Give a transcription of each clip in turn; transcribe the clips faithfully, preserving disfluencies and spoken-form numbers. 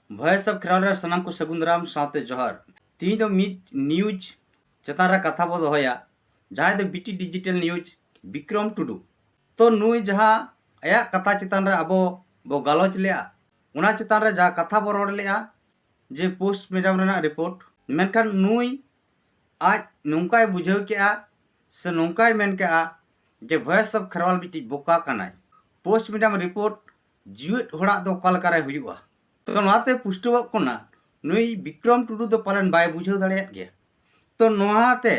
Voice of Kherwal ᱨᱮ ᱥᱟᱱᱟᱢ ᱠᱚ ᱥᱟᱹᱜᱩᱱ ᱫᱟᱨᱟᱢ ᱥᱟᱶᱛᱮ ᱡᱚᱦᱟᱨ᱾ ᱛᱤᱦᱤᱧ ᱫᱚ ᱢᱤᱫ news ᱪᱮᱛᱟᱱ ᱨᱮ ᱠᱟᱛᱷᱟ ᱵᱚ ᱫᱚᱦᱚᱭᱟ, ᱡᱟᱦᱟᱸᱭ ᱫᱚ BT Digital News ᱵᱤᱠᱨᱚᱢ ᱴᱩᱰᱩ᱾ ᱛᱚ ᱱᱩᱭ ᱡᱟᱦᱟᱸ ᱟᱭᱟᱜ ᱠᱟᱛᱷᱟ ᱪᱮᱛᱟᱱ ᱨᱮ ᱟᱵᱚ ᱵᱚ ᱜᱟᱞᱚᱪ ᱞᱮᱜᱼᱟ, ᱚᱱᱟ ᱪᱮᱛᱟᱱ ᱨᱮ ᱡᱟᱦᱟᱸ ᱠᱟᱛᱷᱟ ᱵᱚ ᱨᱚᱲ ᱞᱮᱜᱼᱟ ᱡᱮ postmortem ᱨᱮᱱᱟᱜ report, ᱢᱮᱱᱠᱷᱟᱱ ᱱᱩᱭ ᱟᱡ ᱱᱚᱝᱠᱟᱭ ᱵᱩᱡᱷᱟᱹᱣ ᱠᱮᱜᱼᱟ ᱥᱮ ᱱᱚᱝᱠᱟᱭ ᱢᱮᱱ ᱠᱮᱜᱼᱟ ᱡᱮ Voice of Kherwal ᱢᱤᱫᱴᱤᱡ ᱵᱚᱠᱟ ᱠᱟᱱᱟᱭ᱾ Postmortem report ᱡᱤᱣᱮᱫ ᱦᱚᱲᱟᱜ ᱫᱚ ᱚᱠᱟ ᱞᱮᱠᱟᱨᱮ ᱦᱩᱭᱩᱜᱼᱟ? ᱛᱚ ᱱᱚᱣᱟᱛᱮ ᱯᱩᱥᱴᱟᱹᱣᱚᱜ ᱠᱟᱱᱟ, ᱱᱩᱭ ᱵᱤᱠᱨᱚᱢ ᱴᱩᱰᱩ ᱫᱚ ᱯᱟᱞᱮᱱ ᱵᱟᱭ ᱵᱩᱡᱷᱟᱹᱣ ᱫᱟᱲᱮᱭᱟᱜ ᱜᱮᱭᱟ᱾ ᱛᱚ ᱱᱚᱣᱟᱛᱮ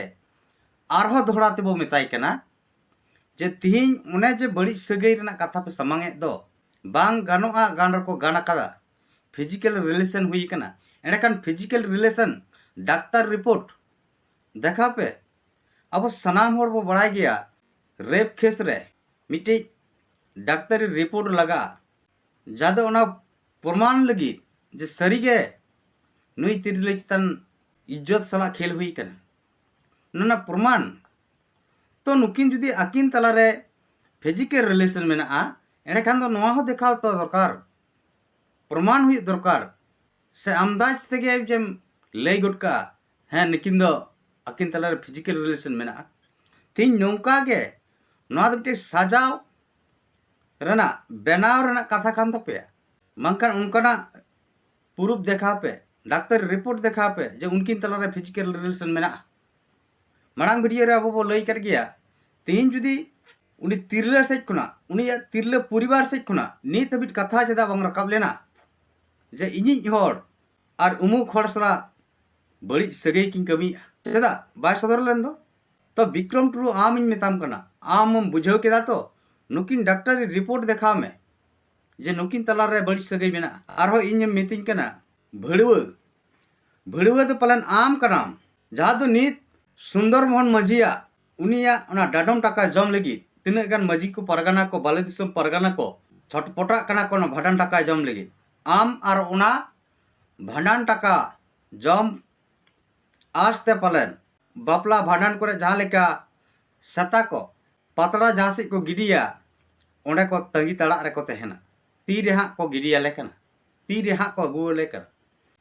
ᱟᱨᱦᱚᱸ ᱫᱚᱦᱲᱟ ᱛᱮᱵᱚ ᱢᱮᱛᱟᱭ ᱠᱟᱱᱟ ᱡᱮ ᱛᱤᱦᱤᱧ ᱚᱱᱮ ᱡᱮ ᱵᱟᱹᱲᱤᱡ ᱥᱟᱹᱜᱟᱹᱭ ᱨᱮᱱᱟᱜ ᱠᱟᱛᱷᱟ ᱯᱮ ᱥᱟᱢᱟᱝ ᱮᱫ ᱫᱚ, ᱵᱟᱝ ᱜᱟᱱᱚᱜᱼᱟ ᱜᱟᱱ ᱨᱮᱠᱚ ᱜᱟᱱ ᱟᱠᱟᱫᱟ, physical relation ᱦᱩᱭ ᱟᱠᱟᱱᱟ, ᱮᱸᱰᱮᱠᱷᱟᱱ physical relation ᱰᱟᱠᱛᱟᱨ report ᱫᱮᱠᱷᱟᱣ ᱯᱮ᱾ ᱟᱵᱚ ᱥᱟᱱᱟᱢ ᱦᱚᱲ ᱵᱚ ᱵᱟᱲᱟᱭ ᱜᱮᱭᱟ, rape case ᱨᱮ ᱢᱤᱫᱴᱤᱡ ᱰᱟᱠᱛᱟᱨᱤ report ᱞᱟᱜᱟᱜᱼᱟ, ᱡᱟᱦᱟᱸ ᱫᱚ ᱚᱱᱟ ᱯᱨᱚᱢᱟᱱ ᱞᱟᱹᱜᱤᱫ ᱡᱮ ᱥᱟᱹᱨᱤᱜᱮ ᱱᱩᱭ ᱛᱤᱨᱞᱟᱹ ᱪᱮᱛᱟᱱ ᱤᱡᱽᱡᱚᱛ ᱥᱟᱞᱟᱜ ᱠᱷᱮᱞ ᱦᱩᱭ ᱠᱟᱱᱟ, ᱚᱱᱟ ᱨᱮᱱᱟᱜ ᱯᱨᱚᱢᱟᱱ᱾ ᱛᱚ ᱱᱩᱠᱤᱱ ᱡᱩᱫᱤ ᱟᱹᱠᱤᱱ ᱛᱟᱞᱟᱨᱮ physical relation ᱢᱮᱱᱟᱜᱼᱟ, ᱮᱸᱰᱮᱠᱷᱟᱱ ᱫᱚ ᱱᱚᱣᱟ ᱦᱚᱸ ᱫᱮᱠᱷᱟᱣ ᱛᱚ ᱫᱚᱨᱠᱟᱨ, ᱯᱨᱚᱢᱟᱱ ᱦᱩᱭᱩᱜ ᱫᱚᱨᱠᱟᱨ᱾ ᱥᱮ ᱟᱢᱫᱟᱡᱽ ᱛᱮᱜᱮ ᱡᱮᱢ ᱞᱟᱹᱭ ᱜᱚᱫ ᱠᱟᱜᱼᱟ, ᱦᱮᱸ, ᱱᱩᱠᱤᱱ ᱫᱚ ᱟᱹᱠᱤᱱ ᱛᱟᱞᱟᱨᱮ physical relation ᱢᱮᱱᱟᱜᱼᱟ᱾ ᱛᱮᱦᱮᱧ ᱱᱚᱝᱠᱟ ᱜᱮ ᱱᱚᱣᱟ ᱫᱚ ᱢᱤᱫᱴᱮᱱ ᱥᱟᱡᱟᱣ ᱨᱮᱱᱟᱜ, ᱵᱮᱱᱟᱣ ᱨᱮᱱᱟᱜ ᱠᱟᱛᱷᱟ ᱠᱟᱱ ᱛᱟᱯᱮᱭᱟ, ᱵᱟᱝᱠᱷᱟᱱ ᱚᱱᱠᱟᱱᱟᱜ proof ᱫᱮᱠᱷᱟᱣ ᱯᱮ, ᱰᱟᱠᱛᱟᱨᱤ report ᱫᱮᱠᱷᱟᱣ ᱯᱮ ᱡᱮ ᱩᱱᱠᱤᱱ ᱛᱟᱞᱟᱨᱮ physical relation ᱢᱮᱱᱟᱜᱼᱟ᱾ ᱢᱟᱲᱟᱝ video ᱨᱮ ᱟᱵᱚ ᱵᱚ ᱞᱟᱹᱭ ᱠᱟᱫ ᱜᱮᱭᱟ, ᱛᱮᱦᱮᱧ ᱡᱩᱫᱤ ᱩᱱᱤ ᱛᱤᱨᱞᱟᱹ ᱥᱮᱫ ᱠᱷᱚᱱᱟᱜ, ᱩᱱᱤᱭᱟᱜ ᱛᱤᱨᱞᱟᱹ ᱯᱚᱨᱤᱵᱟᱨ ᱥᱮᱫ ᱠᱷᱚᱱᱟᱜ ᱱᱤᱛ ᱦᱟᱹᱵᱤᱡ ᱠᱟᱛᱷᱟ ᱪᱮᱫᱟᱜ ᱵᱟᱝ ᱨᱟᱠᱟᱵ ᱞᱮᱱᱟ ᱡᱮ ᱤᱧᱤᱡ ᱦᱚᱲ ᱟᱨ ᱩᱢᱩᱠ ᱦᱚᱲ ᱥᱟᱞᱟᱜ ᱵᱟᱹᱲᱤᱡ ᱥᱟᱹᱜᱟᱹᱭ ᱠᱤᱱ ᱠᱟᱹᱢᱤᱭᱮᱫᱼᱟ? ᱪᱮᱫᱟᱜ ᱵᱟᱭ ᱥᱚᱫᱚᱨ ᱞᱮᱱ ᱫᱚ? ᱛᱚ ᱵᱤᱠᱨᱚᱢ ᱴᱩᱰᱩ, ᱟᱢᱤᱧ ᱢᱮᱛᱟᱢ ᱠᱟᱱᱟ, ᱟᱢᱮᱢ ᱵᱩᱡᱷᱟᱹᱣ ᱠᱮᱫᱟ ᱛᱚ? ᱱᱩᱠᱤᱱ ᱰᱟᱠᱛᱟᱨᱤ report ᱫᱮᱠᱷᱟᱣ ᱢᱮ ᱡᱮ ᱱᱩᱠᱤᱱ ᱛᱟᱞᱟᱨᱮ ᱵᱟᱹᱲᱤᱡ ᱥᱟᱹᱜᱟᱹᱭ ᱢᱮᱱᱟᱜᱼᱟ᱾ ᱟᱨᱦᱚᱸ ᱤᱧᱮᱢ ᱢᱤᱛᱟᱹᱧ ᱠᱟᱱᱟ ᱵᱷᱟᱹᱲᱣᱟᱹ᱾ ᱵᱷᱟᱹᱲᱣᱟᱹ ᱫᱚ ᱯᱟᱞᱮᱱ ᱟᱢ ᱠᱟᱱᱟᱢ, ᱡᱟᱦᱟᱸ ᱫᱚ ᱱᱤᱛ ᱥᱩᱱᱫᱚᱨ ᱢᱳᱦᱚᱱ ᱢᱟᱹᱡᱷᱤᱭᱟᱜ, ᱩᱱᱤᱭᱟᱜ ᱚᱱᱟ ᱰᱟᱰᱚᱢ ᱴᱟᱠᱟ ᱡᱚᱢ ᱞᱟᱹᱜᱤᱫ ᱛᱤᱱᱟᱹᱜ ᱜᱟᱱ ᱢᱟᱹᱡᱷᱤ ᱠᱚ, ᱯᱟᱨᱜᱟᱱᱟ ᱠᱚ, ᱵᱟᱞᱮ ᱫᱤᱥᱚᱢ ᱯᱟᱨᱜᱟᱱᱟ ᱠᱚ ᱪᱷᱚᱴᱯᱚᱴᱟᱜ ᱠᱟᱱᱟ ᱠᱚ ᱚᱱᱟ ᱵᱷᱟᱸᱰᱟᱱ ᱴᱟᱠᱟ ᱡᱚᱢ ᱞᱟᱹᱜᱤᱫ᱾ ᱟᱢ ᱟᱨ ᱚᱱᱟ ᱵᱷᱟᱸᱰᱟᱱ ᱴᱟᱠᱟ ᱡᱚᱢ ᱟᱥᱛᱮ ᱯᱟᱞᱮᱱ ᱵᱟᱯᱞᱟ ᱵᱷᱟᱸᱰᱟᱱ ᱠᱚᱨᱮ ᱡᱟᱦᱟᱸ ᱞᱮᱠᱟ ᱥᱮᱛᱟ ᱠᱚ ᱯᱟᱛᱲᱟ ᱡᱟᱦᱟᱸ ᱥᱮᱫ ᱠᱚ ᱜᱤᱰᱤᱭᱟ, ᱚᱸᱰᱮ ᱠᱚ ᱛᱟᱺᱜᱤ ᱛᱟᱲᱟᱜ ᱨᱮᱠᱚ ᱛᱟᱦᱮᱱᱟ, ᱛᱤ ᱨᱮ ᱦᱟᱸᱜ ᱠᱚ ᱜᱤᱰᱤᱭᱟᱞᱮ ᱠᱟᱱᱟ᱾ ᱛᱤ ᱨᱮ ᱦᱟᱸᱜ ᱠᱚ ᱟᱹᱜᱩ ᱟᱞᱮ ᱠᱟᱱᱟ᱾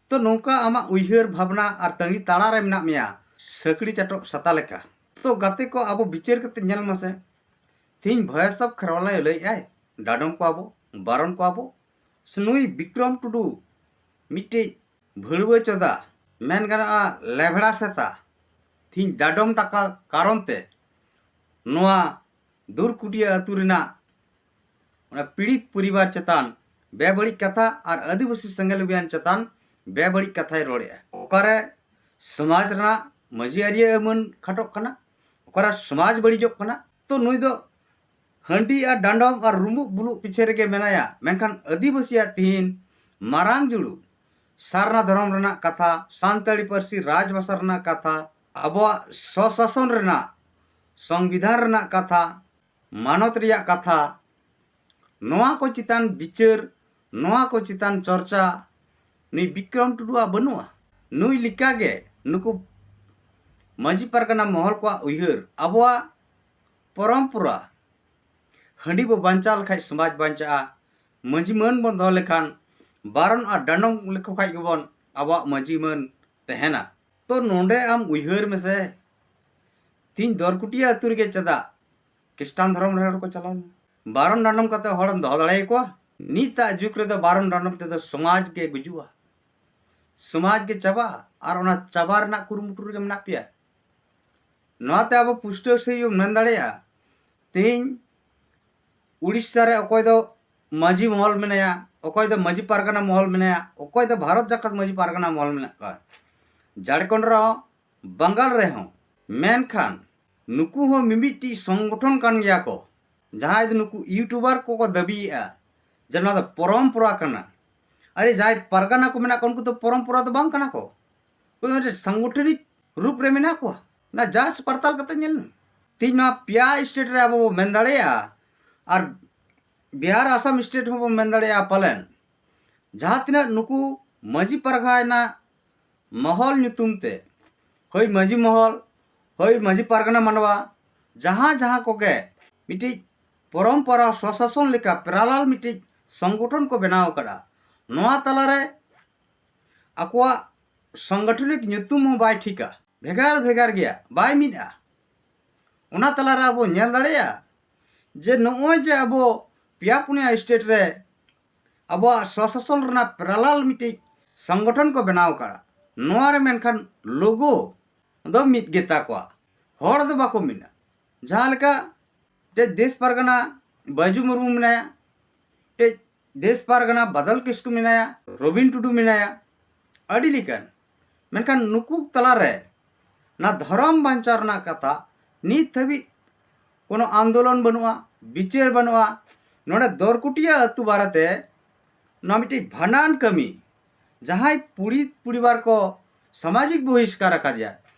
ᱛᱚ ᱱᱚᱝᱠᱟ ᱟᱢᱟᱜ ᱩᱭᱦᱟᱹᱨ ᱵᱷᱟᱵᱽᱱᱟ ᱟᱨ ᱛᱟᱺᱜᱤ ᱛᱟᱲᱟ ᱨᱮ ᱢᱮᱱᱟᱜ ᱢᱮᱭᱟ, ᱥᱟᱹᱠᱲᱤ ᱪᱟᱴᱚᱜ ᱥᱟᱛᱟ ᱞᱮᱠᱟ᱾ ᱛᱚ ᱜᱟᱛᱮ ᱠᱚ, ᱟᱵᱚ ᱵᱤᱪᱟᱹᱨ ᱠᱟᱛᱮ ᱧᱮᱞ ᱢᱟᱥᱮ, ᱛᱤᱦᱤᱧ Voice of Kharwala ᱞᱟᱹᱭᱮᱫ ᱟᱭ, ᱰᱟᱰᱚᱢ ᱠᱚᱣᱟ ᱵᱚ, ᱵᱟᱨᱚᱱ ᱠᱚᱣᱟ ᱵᱚ᱾ ᱥᱮ ᱱᱩᱭ ᱵᱤᱠᱨᱚᱢ ᱴᱩᱰᱩ ᱢᱤᱫᱴᱤᱡ ᱵᱷᱟᱹᱲᱣᱟᱹ ᱪᱚᱫᱟ, ᱢᱮᱱ ᱜᱟᱱᱚᱜᱼᱟ ᱞᱮᱵᱷᱲᱟ ᱥᱮᱛᱟ, ᱛᱤᱦᱤᱧ ᱰᱟᱰᱚᱢ ᱴᱟᱠᱟ ᱠᱟᱨᱚᱱ ᱛᱮ ᱱᱚᱣᱟ ᱫᱩᱨᱠᱩᱴᱤᱭᱟᱹ ᱟᱹᱛᱩ ᱨᱮᱱᱟᱜ ᱚᱱᱟ ᱯᱤᱲᱤᱛ ᱯᱚᱨᱤᱵᱟᱨ ᱪᱮᱛᱟᱱ ᱵᱮᱵᱟᱹᱲᱤᱡ ᱠᱟᱛᱷᱟ ᱟᱨ ᱟᱹᱫᱤᱵᱟᱹᱥᱤ ᱥᱮᱸᱜᱮᱞ ᱚᱵᱷᱤᱭᱟᱱ ᱪᱮᱛᱟᱱ ᱵᱮᱵᱟᱹᱲᱤᱡ ᱠᱟᱛᱷᱟᱭ ᱨᱚᱲᱮᱫᱼᱟ᱾ ᱚᱠᱟᱨᱮ ᱥᱚᱢᱟᱡᱽ ᱨᱮᱱᱟᱜ ᱢᱟᱹᱡᱷᱤ ᱟᱹᱨᱤᱭᱟᱹ ᱟᱹᱢᱟᱹᱱ ᱠᱷᱟᱴᱚᱜ ᱠᱟᱱᱟ, ᱚᱠᱟᱨᱮ ᱥᱚᱢᱟᱡᱽ ᱵᱟᱹᱲᱤᱡᱚᱜ ᱠᱟᱱᱟ᱾ ᱛᱚ ᱱᱩᱭ ᱫᱚ ᱦᱟᱺᱰᱤ ᱟᱨ ᱰᱟᱸᱰᱚᱢ ᱟᱨ ᱨᱩᱢᱩᱜ ᱵᱩᱞᱩᱜ ᱯᱤᱪᱷᱮ ᱨᱮᱜᱮ ᱢᱮᱱᱟᱭᱟ, ᱢᱮᱱᱠᱷᱟᱱ ᱟᱹᱫᱤᱵᱟᱹᱥᱤᱭᱟᱜ ᱛᱤᱦᱤᱧ ᱢᱟᱨᱟᱝ ᱡᱩᱲᱩ ᱥᱟᱨᱱᱟ ᱫᱷᱚᱨᱚᱢ ᱨᱮᱱᱟᱜ ᱠᱟᱛᱷᱟ, ᱥᱟᱱᱛᱟᱲᱤ ᱯᱟᱹᱨᱥᱤ ᱨᱟᱡᱽ ᱵᱷᱟᱥᱟ ᱨᱮᱱᱟᱜ ᱠᱟᱛᱷᱟ, ᱟᱵᱚᱣᱟᱜ ᱥᱚᱥᱟᱥᱚᱱ ᱨᱮᱱᱟᱜ, ᱥᱚᱝᱵᱤᱫᱷᱟᱱ ᱨᱮᱱᱟᱜ ᱠᱟᱛᱷᱟ, ᱢᱟᱱᱚᱛ ᱨᱮᱭᱟᱜ ᱠᱟᱛᱷᱟ, ᱱᱚᱣᱟ ᱠᱚ ᱪᱮᱛᱟᱱ ᱵᱤᱪᱟᱹᱨ, ᱱᱚᱣᱟ ᱠᱚ ᱪᱮᱛᱟᱱ ᱪᱚᱨᱪᱟ ᱱᱩᱭ ᱵᱤᱠᱨᱚᱢ ᱴᱩᱰᱩᱣᱟᱜ ᱵᱟᱹᱱᱩᱜᱼᱟ᱾ ᱱᱩᱭ ᱞᱮᱠᱟᱜᱮ ᱱᱩᱠᱩ ᱢᱟᱹᱡᱷᱤ ᱯᱟᱨᱜᱟᱱᱟ ᱢᱚᱦᱚᱞ ᱠᱚᱣᱟᱜ ᱩᱭᱦᱟᱹᱨ, ᱟᱵᱚᱣᱟᱜ ᱯᱚᱨᱚᱢᱯᱚᱨᱟ ᱦᱟᱺᱰᱤ ᱵᱚ ᱵᱟᱧᱪᱟᱣ ᱞᱮᱠᱷᱟᱡ ᱥᱚᱢᱟᱡᱽ ᱵᱟᱧᱪᱟᱜᱼᱟ, ᱢᱟᱹᱡᱷᱤ ᱢᱟᱹᱱ ᱵᱚᱱ ᱫᱚᱦᱚ ᱞᱮᱠᱷᱟᱱ, ᱵᱟᱨᱚᱱ ᱟᱨ ᱰᱟᱸᱰᱚᱢ ᱞᱮᱠᱚ ᱠᱷᱟᱡ ᱜᱮᱵᱚᱱ ᱟᱵᱚᱣᱟᱜ ᱢᱟᱹᱡᱷᱤ ᱢᱟᱹᱱ ᱛᱟᱦᱮᱱᱟ᱾ ᱛᱚ ᱱᱚᱰᱮ ᱟᱢ ᱩᱭᱦᱟᱹᱨ ᱢᱮᱥᱮ, ᱛᱤᱦᱤᱧ ᱫᱚᱨᱠᱩᱴᱤᱭᱟᱹ ᱟᱹᱛᱩ ᱨᱮᱜᱮ ᱪᱮᱫᱟᱜ ᱠᱷᱨᱤᱥᱴᱟᱱ ᱫᱷᱚᱨᱚᱢ ᱨᱮᱱ ᱦᱚᱲ ᱠᱚ ᱪᱟᱞᱟᱣ ᱞᱮᱱᱟ? ᱵᱟᱨᱚᱱ ᱰᱟᱸᱰᱚᱢ ᱠᱟᱛᱮ ᱦᱚᱲᱮᱢ ᱫᱚᱦᱚ ᱫᱟᱲᱮᱭᱟᱠᱚᱣᱟ? ᱱᱤᱛᱟᱜ ᱡᱩᱜᱽ ᱨᱮᱫᱚ ᱵᱟᱨᱚᱱ ᱰᱟᱸᱰᱚᱢ ᱛᱮᱫᱚ ᱥᱚᱢᱟᱡᱽ ᱜᱮ ᱜᱩᱡᱩᱜᱼᱟ, ᱥᱚᱢᱟᱡᱽ ᱜᱮ ᱪᱟᱵᱟᱜᱼᱟ, ᱟᱨ ᱚᱱᱟ ᱪᱟᱵᱟ ᱨᱮᱱᱟᱜ ᱠᱩᱨᱩᱢᱩᱴᱩ ᱨᱮᱜᱮ ᱢᱮᱱᱟᱜ ᱯᱮᱭᱟ᱾ ᱱᱚᱣᱟᱛᱮ ᱟᱵᱚ ᱯᱩᱥᱴᱟᱹᱣ ᱥᱟᱺᱦᱤᱡ ᱵᱚᱱ ᱢᱮᱱ ᱫᱟᱲᱮᱭᱟᱜᱼᱟ, ᱛᱮᱦᱮᱧ ᱩᱲᱤᱥᱥᱟ ᱨᱮ ᱚᱠᱚᱭ ᱫᱚ ᱢᱟᱹᱡᱷᱤ ᱢᱚᱦᱚᱞ ᱢᱮᱱᱟᱭᱟ, ᱚᱠᱚᱭ ᱫᱚ ᱢᱟᱹᱡᱷᱤ ᱯᱟᱨᱜᱟᱱᱟ ᱢᱚᱦᱚᱞ ᱢᱮᱱᱟᱭᱟ, ᱚᱠᱚᱭ ᱫᱚ ᱵᱷᱟᱨᱚᱛ ᱡᱟᱠᱟᱛ ᱢᱟᱹᱡᱷᱤ ᱯᱟᱨᱜᱟᱱᱟ ᱢᱚᱦᱚᱞ ᱢᱮᱱᱟᱜ ᱠᱚᱣᱟ᱾ ᱡᱷᱟᱲᱠᱷᱚᱸᱰ ᱨᱮᱦᱚᱸ, ᱵᱟᱝᱜᱟᱞ ᱨᱮᱦᱚᱸ᱾ ᱢᱮᱱᱠᱷᱟᱱ ᱱᱩᱠᱩ ᱦᱚᱸ ᱢᱤᱢᱤᱫᱴᱤᱡ ᱥᱚᱝᱜᱚᱴᱷᱚᱱ ᱠᱟᱱ ᱜᱮᱭᱟ ᱠᱚ, ᱡᱟᱦᱟᱸᱭ ᱫᱚ ᱱᱩᱠᱩ YouTuber ᱠᱚᱠᱚ ᱫᱟᱹᱵᱤᱭᱮᱫᱼᱟ ᱡᱮ ᱱᱚᱣᱟ ᱫᱚ ᱯᱚᱨᱚᱢᱯᱚᱨᱟ ᱠᱟᱱᱟ᱾ ᱟᱨᱮ, ᱡᱟᱦᱟᱸᱭ ᱯᱟᱨᱜᱟᱱᱟ ᱠᱚ ᱢᱮᱱᱟᱜ ᱠᱚᱣᱟ, ᱩᱱᱠᱩ ᱫᱚ ᱯᱚᱨᱚᱢᱯᱚᱨᱟ ᱫᱚ ᱵᱟᱝ ᱠᱟᱱᱟ ᱠᱚ᱾ ᱩᱱᱠᱩ ᱫᱚ ᱢᱤᱫᱴᱮᱱ ᱥᱟᱝᱜᱚᱴᱷᱚᱱᱤᱠ ᱨᱩᱯ ᱨᱮ ᱢᱮᱱᱟᱜ ᱠᱚᱣᱟ᱾ ᱚᱱᱟ ᱡᱟᱪ ᱯᱟᱨᱛᱟᱞ ᱠᱟᱛᱮ ᱧᱮᱞ ᱢᱮ᱾ ᱛᱮᱦᱮᱧ ᱱᱚᱣᱟ ᱯᱮᱭᱟ state ᱨᱮ ᱟᱵᱚ ᱵᱚ ᱢᱮᱱ ᱫᱟᱲᱮᱭᱟᱜᱼᱟ, ᱟᱨ ᱵᱤᱦᱟᱨ, ᱟᱥᱟᱢ state ᱦᱚᱸᱵᱚ ᱢᱮᱱ ᱫᱟᱲᱮᱭᱟᱜᱼᱟ ᱯᱟᱞᱮᱱ, ᱡᱟᱦᱟᱸ ᱛᱤᱱᱟᱹᱜ ᱱᱩᱠᱩ ᱢᱟᱹᱡᱷᱤ ᱯᱟᱨᱜᱟᱱᱟ ᱢᱚᱦᱚᱞ ᱧᱩᱛᱩᱢ ᱛᱮ, ᱦᱳᱭ ᱢᱟᱹᱡᱷᱤ ᱢᱚᱦᱚᱞ, ᱦᱳᱭ ᱢᱟᱹᱡᱷᱤ ᱯᱟᱨᱜᱟᱱᱟ ᱢᱟᱰᱣᱟ, ᱡᱟᱦᱟᱸ ᱡᱟᱦᱟᱸ ᱠᱚᱜᱮ ᱢᱤᱫᱴᱤᱡ ᱯᱚᱨᱚᱢᱯᱚᱨᱟ ᱥᱚᱥᱟᱥᱚᱱ ᱞᱮᱠᱟ parallel ᱢᱤᱫᱴᱤᱡ ᱥᱚᱝᱜᱚᱴᱷᱚᱱ ᱠᱚ ᱵᱮᱱᱟᱣ ᱟᱠᱟᱫᱟ, ᱱᱚᱣᱟ ᱛᱟᱞᱟᱨᱮ ᱟᱠᱚᱣᱟᱜ ᱥᱚᱝᱜᱚᱴᱷᱚᱱᱤᱠ ᱧᱩᱛᱩᱢ ᱦᱚᱸ ᱵᱟᱭ ᱴᱷᱤᱠᱟ, ᱵᱷᱮᱜᱟᱨ ᱵᱷᱮᱜᱟᱨ ᱜᱮᱭᱟ, ᱵᱟᱭ ᱢᱤᱫᱼᱟ᱾ ᱚᱱᱟ ᱛᱟᱞᱟᱨᱮ ᱟᱵᱚ ᱧᱮᱞ ᱫᱟᱲᱮᱭᱟᱜᱼᱟ ᱡᱮ ᱱᱚᱜᱼᱚᱭ ᱡᱮ ᱟᱵᱚ ᱯᱮᱭᱟ ᱯᱩᱱᱭᱟ ᱥᱴᱮᱴ ᱨᱮ ᱟᱵᱚᱣᱟᱜ ᱥᱚᱥᱟᱥᱚᱱ ᱨᱮᱱᱟᱜ ᱯᱮᱨᱟᱞᱟᱞ ᱢᱤᱫᱴᱤᱡ ᱥᱚᱝᱜᱚᱴᱷᱚᱱ ᱠᱚ ᱵᱮᱱᱟᱣ ᱟᱠᱟᱫᱼᱟ, ᱱᱚᱣᱟ ᱨᱮ ᱢᱮᱱᱠᱷᱟᱱ ᱞᱳᱜᱳ ᱫᱚ ᱢᱤᱫ ᱜᱮᱛᱟ ᱠᱚᱣᱟ, ᱦᱚᱲ ᱫᱚ ᱵᱟᱠᱚ ᱢᱤᱫᱟ᱾ ᱡᱟᱦᱟᱸ ᱞᱮᱠᱟ ᱢᱤᱫᱴᱮᱡ ᱫᱮᱥ ᱯᱟᱨᱜᱟᱱᱟ ᱵᱟᱹᱡᱩ ᱢᱩᱨᱢᱩ ᱢᱮᱱᱟᱭᱟ, ᱢᱤᱫᱴᱮᱡ ᱫᱮᱥ ᱯᱟᱨᱜᱟᱱᱟ ᱵᱟᱫᱚᱞ ᱠᱤᱥᱠᱩ ᱢᱮᱱᱟᱭᱟ, ᱨᱚᱵᱤᱱ ᱴᱩᱰᱩ ᱢᱮᱱᱟᱭᱟ, ᱟᱹᱰᱤ ᱞᱮᱠᱟᱱ᱾ ᱢᱮᱱᱠᱷᱟᱱ ᱱᱩᱠᱩ ᱛᱟᱞᱟᱨᱮ ᱚᱱᱟ ᱫᱷᱚᱨᱚᱢ ᱵᱟᱧᱪᱟᱣ ᱨᱮᱱᱟᱜ ᱠᱟᱛᱷᱟ ᱱᱤᱛ ᱦᱟᱹᱵᱤᱡ ᱠᱳᱱᱳ ᱟᱱᱫᱳᱞᱚᱱ ᱵᱟᱹᱱᱩᱜᱼᱟ, ᱵᱤᱪᱟᱹᱨ ᱵᱟᱹᱱᱩᱜᱼᱟ᱾ ᱱᱚᱰᱮ ᱫᱚᱨᱠᱩᱴᱤᱭᱟᱹ ᱟᱹᱛᱩ ᱵᱟᱨᱮᱛᱮ ᱱᱚᱣᱟ ᱢᱤᱫᱴᱤᱡ ᱵᱷᱟᱸᱰᱟᱱ ᱠᱟᱹᱢᱤ, ᱡᱟᱦᱟᱸᱭ ᱯᱩᱲᱤ ᱯᱚᱨᱤᱵᱟᱨ ᱠᱚ ᱥᱟᱢᱟᱡᱤᱠ ᱵᱚᱦᱤᱥᱠᱟᱨ ᱟᱠᱟᱫᱮᱭᱟ,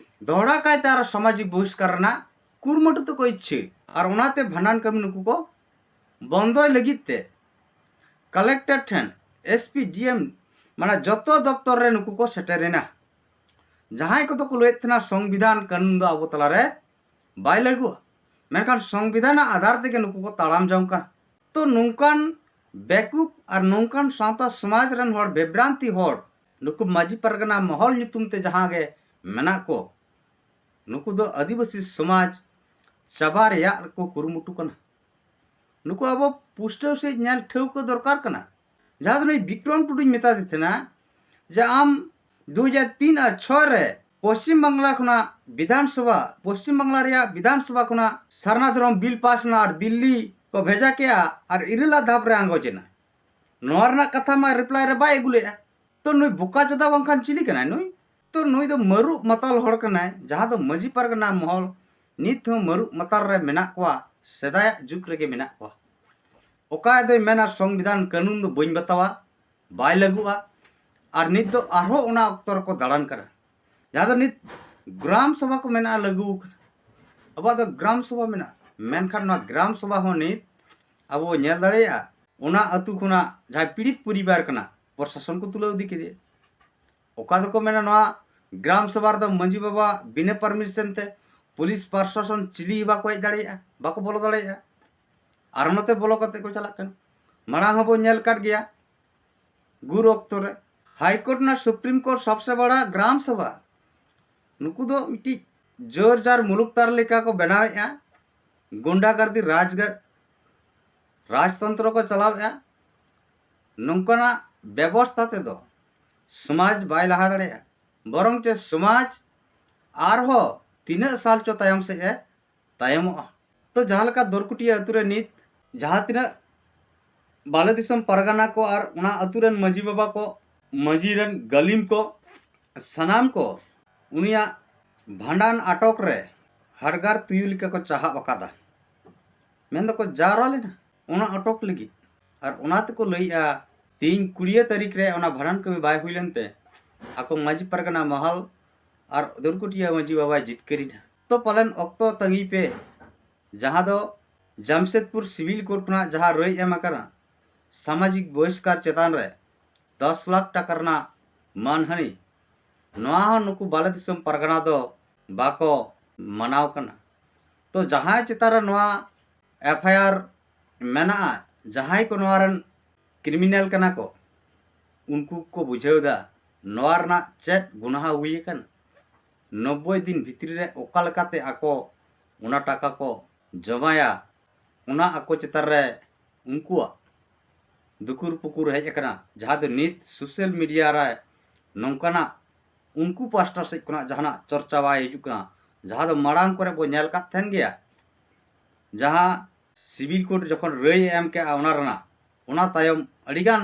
ᱫᱚᱦᱲᱟ ᱠᱟᱭᱛᱮ ᱟᱨᱚ ᱥᱟᱢᱟᱡᱤᱠ ᱵᱚᱦᱤᱥᱠᱟᱨ ᱨᱮᱱᱟᱜ ᱠᱩᱨᱩᱢᱩᱴᱩ ᱛᱟᱠᱚ ᱤᱪᱪᱷᱟᱹ, ᱟᱨ ᱚᱱᱟᱛᱮ ᱵᱷᱟᱸᱰᱟᱱ ᱠᱟᱹᱢᱤ ᱱᱩᱠᱩ ᱠᱚ ᱵᱚᱱᱫᱚᱭ ᱞᱟᱹᱜᱤᱫ ᱛᱮ ᱠᱟᱞᱮᱠᱴᱚᱨ ᱴᱷᱮᱱ, ᱮᱥ ᱯᱤ, ᱰᱤ ᱮᱢ, ᱢᱟᱱᱮ ᱡᱚᱛᱚ ᱫᱚᱯᱛᱚᱨ ᱨᱮ ᱱᱩᱠᱩ ᱠᱚ ᱥᱮᱴᱮᱨᱮᱱᱟ᱾ ᱡᱟᱦᱟᱸᱭ ᱠᱚᱫᱚ ᱠᱚ ᱞᱟᱹᱭᱮᱫ ᱛᱟᱦᱮᱱᱟ ᱥᱚᱝᱵᱤᱫᱷᱟᱱ ᱠᱟᱹᱱᱩᱱ ᱫᱚ ᱟᱵᱚ ᱛᱟᱞᱟᱨᱮ ᱵᱟᱭ ᱞᱟᱹᱜᱩᱜᱼᱟ, ᱢᱮᱱᱠᱷᱟᱱ ᱥᱚᱝᱵᱤᱫᱷᱟᱱ ᱟᱜ ᱟᱫᱷᱟᱨ ᱛᱮᱜᱮ ᱱᱩᱠᱩ ᱠᱚ ᱛᱟᱲᱟᱢ ᱡᱚᱝ ᱠᱟᱱᱟ᱾ ᱛᱚ ᱱᱚᱝᱠᱟᱱ ᱵᱮᱠᱩᱯ ᱟᱨ ᱱᱚᱝᱠᱟᱱ ᱥᱟᱶᱛᱟ ᱥᱚᱢᱟᱡᱽ ᱨᱮᱱ ᱦᱚᱲ, ᱵᱮᱵᱽᱨᱟᱱᱛᱤ ᱦᱚᱲ, ᱱᱩᱠᱩ ᱢᱟᱹᱡᱷᱤ ᱯᱟᱨᱜᱟᱱᱟ ᱢᱚᱦᱚᱞ ᱧᱩᱛᱩᱢ ᱛᱮ ᱡᱟᱦᱟᱸ ᱜᱮ ᱢᱮᱱᱟᱜ ᱠᱚ, ᱱᱩᱠᱩ ᱫᱚ ᱟᱹᱫᱤᱵᱟᱹᱥᱤ ᱥᱚᱢᱟᱡᱽ ᱪᱟᱵᱟ ᱨᱮᱭᱟᱜ ᱠᱚ ᱠᱩᱨᱩᱢᱩᱴᱩ ᱠᱟᱱᱟ᱾ ᱱᱩᱠᱩ ᱟᱵᱚ ᱯᱩᱥᱴᱟᱹᱣ ᱥᱮᱫ ᱧᱮᱞ ᱴᱷᱟᱹᱣᱠᱟᱹ ᱫᱚᱨᱠᱟᱨ ᱠᱟᱱᱟ᱾ ᱡᱟᱦᱟᱸ ᱫᱚ ᱱᱩᱭ ᱵᱤᱠᱨᱚᱢ ᱴᱩᱰᱩᱧ ᱢᱮᱛᱟᱫᱮ ᱛᱟᱦᱮᱱᱟ ᱡᱮ ᱟᱢ ᱫᱩ ᱦᱟᱡᱟᱨ ᱛᱤᱱ ᱟᱨ ᱪᱷᱚᱭ ᱨᱮ ᱯᱚᱥᱪᱤᱢ ᱵᱟᱝᱞᱟ ᱠᱷᱚᱱᱟᱜ ᱵᱤᱫᱷᱟᱱ ᱥᱚᱵᱷᱟ, ᱯᱚᱥᱪᱤᱢ ᱵᱟᱝᱞᱟ ᱨᱮᱭᱟᱜ ᱵᱤᱫᱷᱟᱱ ᱥᱚᱵᱷᱟ ᱠᱷᱚᱱᱟᱜ ᱥᱟᱨᱱᱟ ᱫᱷᱚᱨᱚᱢ ᱵᱤᱞ ᱯᱟᱥ ᱮᱱᱟ ᱟᱨ ᱫᱤᱞᱞᱤ ᱠᱚ ᱵᱷᱮᱡᱟ ᱠᱮᱜᱼᱟ ᱟᱨ ᱤᱨᱟᱹᱞᱟᱜ ᱫᱷᱟᱯ ᱨᱮ ᱟᱸᱜᱚᱪ ᱮᱱᱟ᱾ ᱱᱚᱣᱟ ᱨᱮᱱᱟᱜ ᱠᱟᱛᱷᱟ ᱢᱟ ᱨᱤᱯᱞᱟᱭ ᱨᱮ ᱵᱟᱭ ᱟᱹᱜᱩ ᱞᱮᱫᱼᱟ᱾ ᱛᱚ ᱱᱩᱭ ᱵᱚᱠᱟ ᱪᱚᱫᱟ ᱵᱟᱝᱠᱷᱟᱱ ᱪᱤᱞᱤ ᱠᱟᱱᱟᱭ ᱱᱩᱭ? ᱛᱚ ᱱᱩᱭ ᱫᱚ ᱢᱟᱹᱨᱩᱵ ᱢᱟᱛᱟᱞ ᱦᱚᱲ ᱠᱟᱱᱟᱭ, ᱡᱟᱦᱟᱸ ᱫᱚ ᱢᱟᱹᱡᱷᱤ ᱯᱟᱨᱜᱟᱱᱟ ᱢᱚᱦᱚᱞ ᱱᱤᱛ ᱦᱚᱸ ᱢᱟᱹᱨᱩᱵ ᱢᱟᱛᱟᱞ ᱨᱮ ᱢᱮᱱᱟᱜ ᱠᱚᱣᱟ, ᱥᱮᱫᱟᱭᱟᱜ ᱡᱩᱜᱽ ᱨᱮᱜᱮ ᱢᱮᱱᱟᱜ ᱠᱚᱣᱟ᱾ ᱚᱠᱚᱭ ᱫᱚᱭ ᱢᱮᱱᱟ ᱥᱚᱝᱵᱤᱫᱷᱟᱱ ᱠᱟᱹᱱᱩᱱ ᱫᱚ ᱵᱟᱹᱧ ᱵᱟᱛᱟᱣᱟ, ᱵᱟᱭ ᱞᱟᱹᱜᱩᱜᱼᱟ᱾ ᱟᱨ ᱱᱤᱛ ᱫᱚ ᱟᱨᱦᱚᱸ ᱚᱱᱟ ᱚᱠᱛᱚ ᱨᱮᱠᱚ ᱫᱟᱬᱟᱱ ᱠᱟᱱᱟ, ᱡᱟᱦᱟᱸ ᱫᱚ ᱱᱤᱛ ᱜᱨᱟᱢ ᱥᱚᱵᱷᱟ ᱠᱚ ᱢᱮᱱᱟᱜᱼᱟ, ᱞᱟᱹᱜᱩ ᱟᱠᱟᱱᱟ᱾ ᱟᱵᱚᱣᱟᱜ ᱫᱚ ᱜᱨᱟᱢ ᱥᱚᱵᱷᱟ ᱢᱮᱱᱟᱜᱼᱟ, ᱢᱮᱱᱠᱷᱟᱱ ᱱᱚᱣᱟ ᱜᱨᱟᱢ ᱥᱚᱵᱷᱟ ᱦᱚᱸ ᱱᱤᱛ ᱟᱵᱚ ᱵᱚ ᱧᱮᱞ ᱫᱟᱲᱮᱭᱟᱜᱼᱟ, ᱚᱱᱟ ᱟᱹᱛᱩ ᱠᱷᱚᱱᱟᱜ ᱡᱟᱦᱟᱸᱭ ᱯᱤᱲᱤᱛ ᱯᱚᱨᱤᱵᱟᱨ ᱠᱟᱱᱟ, ᱯᱨᱚᱥᱟᱥᱚᱱ ᱠᱚ ᱛᱩᱞᱟᱹᱣ ᱤᱫᱤ ᱠᱮᱫᱮᱭᱟ᱾ ᱚᱠᱟ ᱫᱚᱠᱚ ᱢᱮᱱᱟ ᱱᱚᱣᱟ ᱜᱨᱟᱢ ᱥᱚᱵᱷᱟ ᱨᱮᱫᱚ ᱢᱟᱹᱡᱷᱤ ᱵᱟᱵᱟ ᱵᱤᱱᱟᱹ ᱯᱟᱨᱢᱤᱥᱚᱱ ᱛᱮ ᱯᱩᱞᱤᱥ ᱯᱨᱚᱥᱟᱥᱚᱱ ᱪᱤᱞᱤ ᱦᱚᱸ ᱵᱟᱠᱚ ᱦᱮᱡ ᱫᱟᱲᱮᱭᱟᱜᱼᱟ, ᱵᱟᱠᱚ ᱵᱚᱞᱚ ᱫᱟᱲᱮᱭᱟᱜᱼᱟ᱾ ᱟᱨ ᱱᱚᱛᱮ ᱵᱚᱞᱚ ᱠᱟᱛᱮ ᱠᱚ ᱪᱟᱞᱟᱜ ᱠᱟᱱᱟ᱾ ᱢᱟᱲᱟᱝ ᱦᱚᱸᱵᱚᱱ ᱧᱮᱞ ᱟᱠᱟᱫ ᱜᱮᱭᱟ, ᱜᱩᱨ ᱚᱠᱛᱚ ᱨᱮ ᱦᱟᱭ ᱠᱳᱨᱴ ᱨᱮᱱᱟᱜ ᱥᱩᱯᱨᱤᱢ ᱠᱳᱨᱴ ᱥᱚᱵᱥᱮ ᱵᱟᱲᱟ ᱜᱨᱟᱢ ᱥᱚᱵᱷᱟ, ᱱᱩᱠᱩ ᱫᱚ ᱢᱤᱫᱴᱤᱡ ᱡᱳᱨ ᱡᱟᱨ ᱢᱩᱞᱩᱠ ᱛᱟᱨ ᱞᱮᱠᱟ ᱠᱚ ᱵᱮᱱᱟᱣᱮᱫᱼᱟ᱾ ᱜᱩᱱᱰᱟᱜᱟᱨᱫᱤ ᱨᱟᱡᱽᱜᱟᱲ ᱨᱟᱡᱽᱛᱚᱱᱛᱨᱚ ᱠᱚ ᱪᱟᱞᱟᱣᱮᱫᱼᱟ᱾ ᱱᱚᱝᱠᱟᱱᱟᱜ ᱵᱮᱵᱚᱥᱛᱷᱟ ᱛᱮᱫᱚ ᱥᱚᱢᱟᱡᱽ ᱵᱟᱭ ᱞᱟᱦᱟ ᱫᱟᱲᱮᱭᱟᱜᱼᱟ, ᱵᱚᱨᱚᱝ ᱪᱮ ᱥᱚᱢᱟᱡᱽ ᱟᱨᱦᱚᱸ ᱛᱤᱱᱟᱹᱜ ᱥᱟᱞ ᱪᱚ ᱛᱟᱭᱚᱢ ᱥᱮᱫ ᱮ ᱛᱟᱭᱚᱢᱚᱜᱼᱟ᱾ ᱛᱚ ᱡᱟᱦᱟᱸ ᱞᱮᱠᱟ ᱫᱚᱨᱠᱩᱴᱤᱭᱟᱹ ᱟᱹᱛᱩ ᱨᱮ ᱱᱤᱛ ᱡᱟᱦᱟᱸ ᱛᱤᱱᱟᱹᱜ ᱵᱟᱞᱮ ᱫᱤᱥᱚᱢ ᱯᱟᱨᱜᱟᱱᱟ ᱠᱚ ᱟᱨ ᱚᱱᱟ ᱟᱹᱛᱩ ᱨᱮᱱ ᱢᱟᱹᱡᱷᱤ ᱵᱟᱵᱟ ᱠᱚ, ᱢᱟᱹᱡᱷᱤ ᱨᱮᱱ ᱜᱟᱹᱞᱤᱢ ᱠᱚ, ᱥᱟᱱᱟᱢ ᱠᱚ ᱩᱱᱤᱭᱟᱜ ᱵᱷᱟᱸᱰᱟᱱ ᱟᱴᱚᱠ ᱨᱮ ᱦᱟᱰᱜᱟᱨ ᱛᱩᱭᱩ ᱞᱮᱠᱟ ᱠᱚ ᱪᱟᱦᱟᱵ ᱟᱠᱟᱫᱟ᱾ ᱢᱮᱱ ᱫᱚᱠᱚ ᱡᱟᱣᱨᱟ ᱞᱮᱱᱟ ᱚᱱᱟ ᱟᱴᱚᱠ ᱞᱟᱹᱜᱤᱫ᱾ ᱟᱨ ᱚᱱᱟ ᱛᱮᱠᱚ ᱞᱟᱹᱭᱮᱜᱼᱟ, ᱛᱮᱦᱮᱧ ᱠᱩᱲᱤᱭᱟᱹ ᱛᱟᱹᱨᱤᱠᱷ ᱨᱮ ᱚᱱᱟ ᱵᱷᱟᱸᱰᱟᱱ ᱠᱟᱹᱢᱤ ᱵᱟᱭ ᱦᱩᱭ ᱞᱮᱱᱛᱮ ᱟᱠᱚ ᱢᱟᱹᱡᱷᱤ ᱯᱟᱨᱜᱟᱱᱟ ᱢᱚᱦᱚᱞ ᱟᱨ ᱫᱩᱨᱠᱩᱴᱤᱭᱟᱹ ᱢᱟᱹᱡᱷᱤ ᱵᱟᱵᱟᱭ ᱡᱤᱛᱠᱟᱹᱨᱤᱱᱟ᱾ ᱛᱚ ᱯᱟᱞᱮᱱ ᱚᱠᱛᱚ ᱛᱟᱺᱜᱤ ᱯᱮ, ᱡᱟᱦᱟᱸ ᱫᱚ ᱡᱟᱢᱥᱮᱫᱽᱯᱩᱨ ᱥᱤᱵᱤᱞ ᱠᱳᱨᱴ ᱠᱷᱚᱱᱟᱜ ᱡᱟᱦᱟᱸ ᱨᱟᱹᱭ ᱮᱢ ᱟᱠᱟᱱᱟ, ᱥᱟᱢᱟᱡᱤᱠ ᱵᱚᱦᱤᱥᱠᱟᱨ ᱪᱮᱛᱟᱱ ᱨᱮ ᱫᱚᱥ ᱞᱟᱠᱷ ᱴᱟᱠᱟ ᱨᱮᱱᱟᱜ ᱢᱟᱱᱦᱟᱹᱱᱤ, ᱱᱚᱣᱟ ᱦᱚᱸ ᱱᱩᱠᱩ ᱵᱟᱞᱮ ᱫᱤᱥᱚᱢ ᱯᱟᱨᱜᱟᱱᱟ ᱫᱚ ᱵᱟᱠᱚ ᱢᱟᱱᱟᱣ ᱠᱟᱱᱟ᱾ ᱛᱚ ᱡᱟᱦᱟᱸᱭ ᱪᱮᱛᱟᱱ ᱨᱮ ᱱᱚᱣᱟ ᱮᱯᱷ ᱟᱭ ᱟᱨ ᱢᱮᱱᱟᱜᱼᱟ, ᱡᱟᱦᱟᱸᱭ ᱠᱚ ᱱᱚᱣᱟ ᱨᱮᱱ ᱠᱨᱤᱢᱤᱱᱟᱞ ᱠᱟᱱᱟ ᱠᱚ, ᱩᱱᱠᱩ ᱠᱚ ᱵᱩᱡᱷᱟᱹᱣ ᱮᱫᱟ ᱱᱚᱣᱟ ᱨᱮᱱᱟᱜ ᱪᱮᱫ ᱜᱩᱱᱟᱦᱟ ᱦᱩᱭ ᱟᱠᱟᱱᱟ᱾ ᱱᱚᱵᱵᱳᱭ ᱫᱤᱱ ᱵᱷᱤᱛᱨᱤ ᱨᱮ ᱚᱠᱟ ᱞᱮᱠᱟᱛᱮ ᱟᱠᱚ ᱚᱱᱟ ᱴᱟᱠᱟ ᱠᱚ ᱡᱚᱢᱟᱭᱟ, ᱚᱱᱟ ᱟᱠᱚ ᱪᱮᱛᱟᱱ ᱨᱮ ᱩᱱᱠᱩᱣᱟᱜ ᱫᱩᱠᱩᱨ ᱯᱩᱠᱩᱨ ᱦᱮᱡ ᱟᱠᱟᱱᱟ, ᱡᱟᱦᱟᱸ ᱫᱚ ᱱᱤᱛ ᱥᱳᱥᱟᱞ ᱢᱤᱰᱤᱭᱟ ᱨᱮ ᱱᱚᱝᱠᱟᱱᱟᱜ ᱩᱱᱠᱩ ᱯᱟᱥᱴᱟ ᱥᱮᱫ ᱠᱷᱚᱱᱟᱜ ᱡᱟᱦᱟᱱᱟᱜ ᱪᱚᱨᱪᱟ ᱵᱟᱭ ᱦᱤᱡᱩᱜ ᱠᱟᱱᱟ, ᱡᱟᱦᱟᱸ ᱫᱚ ᱢᱟᱲᱟᱝ ᱠᱚᱨᱮ ᱵᱚ ᱧᱮᱞ ᱠᱟᱫ ᱛᱟᱦᱮᱱ ᱜᱮᱭᱟ᱾ ᱡᱟᱦᱟᱸ ᱥᱤᱵᱤᱞ ᱠᱳᱨᱴ ᱡᱚᱠᱷᱚᱱ ᱨᱟᱹᱭ ᱮ ᱮᱢ ᱠᱮᱜᱼᱟ, ᱚᱱᱟ ᱨᱮᱱᱟᱜ, ᱚᱱᱟ ᱛᱟᱭᱚᱢ ᱟᱹᱰᱤᱜᱟᱱ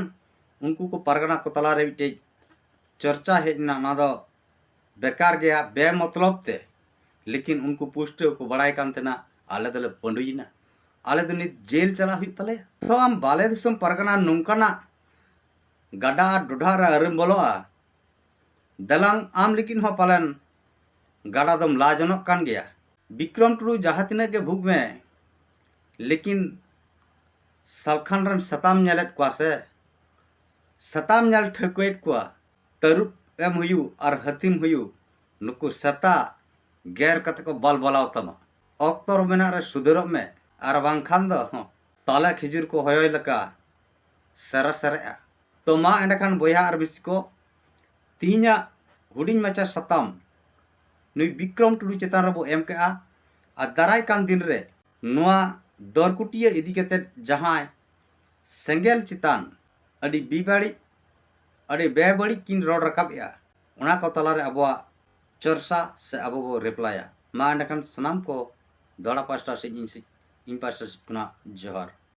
ᱩᱱᱠᱩ ᱠᱚ ᱯᱟᱨᱜᱟᱱᱟ ᱠᱚ ᱛᱟᱞᱟᱨᱮ ᱢᱤᱫᱴᱮᱡ ᱪᱚᱨᱪᱟ ᱦᱮᱡ ᱮᱱᱟ, ᱚᱱᱟ ᱫᱚ ᱵᱮᱠᱟᱨ ᱜᱮᱭᱟ, ᱵᱮᱢᱚᱛᱞᱚᱵ ᱛᱮ᱾ ᱞᱮᱠᱤᱱ ᱩᱱᱠᱩ ᱯᱩᱥᱴᱟᱹᱣ ᱠᱚ ᱵᱟᱲᱟᱭ ᱠᱟᱱ ᱛᱟᱦᱮᱱᱟ, ᱟᱞᱮ ᱫᱚᱞᱮ ᱯᱟᱺᱰᱩᱭᱮᱱᱟ, ᱟᱞᱮ ᱫᱚ ᱱᱤᱛ ᱡᱮᱞ ᱪᱟᱞᱟᱜ ᱦᱩᱭᱩᱜ ᱛᱟᱞᱮᱭᱟ᱾ ᱛᱚ ᱟᱢ ᱵᱟᱞᱮ ᱫᱤᱥᱚᱢ ᱯᱟᱨᱜᱟᱱᱟ ᱱᱚᱝᱠᱟᱱᱟᱜ ᱜᱟᱰᱟ ᱟᱨ ᱰᱚᱰᱷᱟ ᱨᱮ ᱟᱹᱨᱩᱢ ᱵᱚᱞᱚᱜᱼᱟ, ᱫᱮᱞᱟᱝ ᱟᱢ ᱞᱟᱹᱜᱤᱫ ᱦᱚᱸ ᱯᱟᱞᱮᱱ ᱜᱟᱰᱟ ᱫᱚᱢ ᱞᱟ ᱡᱚᱱᱚᱜ ᱠᱟᱱ ᱜᱮᱭᱟ᱾ ᱵᱤᱠᱨᱚᱢ ᱴᱩᱰᱩ, ᱡᱟᱦᱟᱸ ᱛᱤᱱᱟᱹᱜ ᱜᱮ ᱵᱷᱩᱜᱽ ᱢᱮ, ᱞᱮᱠᱤᱱ ᱥᱟᱞᱠᱷᱟᱱ ᱨᱮᱱ ᱥᱮᱛᱟᱢ ᱧᱮᱞᱮᱫ ᱠᱚᱣᱟ ᱥᱮ, ᱥᱮᱛᱟᱢ ᱧᱮᱞ ᱴᱷᱟᱹᱣᱠᱟᱹᱭᱮᱫ ᱠᱚᱣᱟ, ᱛᱟᱹᱨᱩᱵ ᱮᱢ ᱦᱩᱭᱩᱜ ᱟᱨ ᱦᱟᱹᱛᱤᱢ ᱦᱩᱭᱩᱜ, ᱱᱩᱠᱩ ᱥᱮᱛᱟ ᱜᱮᱨ ᱠᱟᱛᱮ ᱠᱚ ᱵᱟᱞᱵᱟᱞᱟᱣ ᱛᱟᱢᱟ᱾ ᱚᱠᱛᱚ ᱨᱮ ᱢᱮᱱᱟᱜ ᱨᱮ ᱥᱩᱫᱷᱟᱹᱨᱚᱜ ᱢᱮ, ᱟᱨ ᱵᱟᱝᱠᱷᱟᱱ ᱫᱚ ᱦᱚᱸ, ᱛᱟᱞᱮ ᱠᱷᱤᱡᱩᱨ ᱠᱚ ᱦᱚᱭᱚᱭ ᱞᱮᱠᱟ ᱥᱮᱨᱮ ᱥᱮᱨᱮᱜᱼᱟ᱾ ᱛᱚ ᱢᱟ ᱮᱸᱰᱮᱠᱷᱟᱱ ᱵᱚᱭᱦᱟ ᱟᱨ ᱢᱤᱥᱤ ᱠᱚ, ᱛᱤᱦᱤᱧᱟᱜ ᱦᱩᱰᱤᱧ ᱢᱟᱪᱷᱟ ᱥᱟᱛᱟᱢ ᱱᱩᱭ ᱵᱤᱠᱨᱚᱢ ᱴᱩᱰᱩ ᱪᱮᱛᱟᱱ ᱨᱮᱵᱚ ᱮᱢ ᱠᱟᱜᱼᱟ᱾ ᱟᱨ ᱫᱟᱨᱟᱭ ᱠᱟᱱ ᱫᱤᱱ ᱨᱮ ᱱᱚᱣᱟ ᱫᱚᱨᱠᱩᱴᱤᱭᱟᱹ ᱤᱫᱤ ᱠᱟᱛᱮ ᱡᱟᱦᱟᱸᱭ ᱥᱮᱸᱜᱮᱞ ᱪᱮᱛᱟᱱ ᱟᱹᱰᱤ ᱵᱤᱵᱟᱹᱲᱤᱡ, ᱟᱹᱰᱤ ᱵᱮᱵᱟᱹᱲᱤᱡ ᱠᱤᱱ ᱨᱚᱲ ᱨᱟᱠᱟᱵᱮᱜᱼᱟ, ᱚᱱᱟ ᱠᱚ ᱛᱟᱞᱟᱨᱮ ᱟᱵᱚᱣᱟᱜ ᱪᱚᱨᱪᱟ ᱥᱮ ᱟᱵᱚ ᱵᱚ ᱨᱮᱯᱞᱟᱭᱟ᱾ ᱢᱟ ᱮᱸᱰᱮᱠᱷᱟᱱ ᱥᱟᱱᱟᱢ ᱠᱚ ᱫᱚᱦᱲᱟ ᱯᱟᱥᱴᱟ ᱥᱮᱫ ᱤᱧ ᱥᱮᱫ, ᱤᱧ ᱯᱟᱥᱴᱟ ᱥᱮᱫ ᱠᱷᱚᱱᱟᱜ ᱡᱚᱦᱟᱨ᱾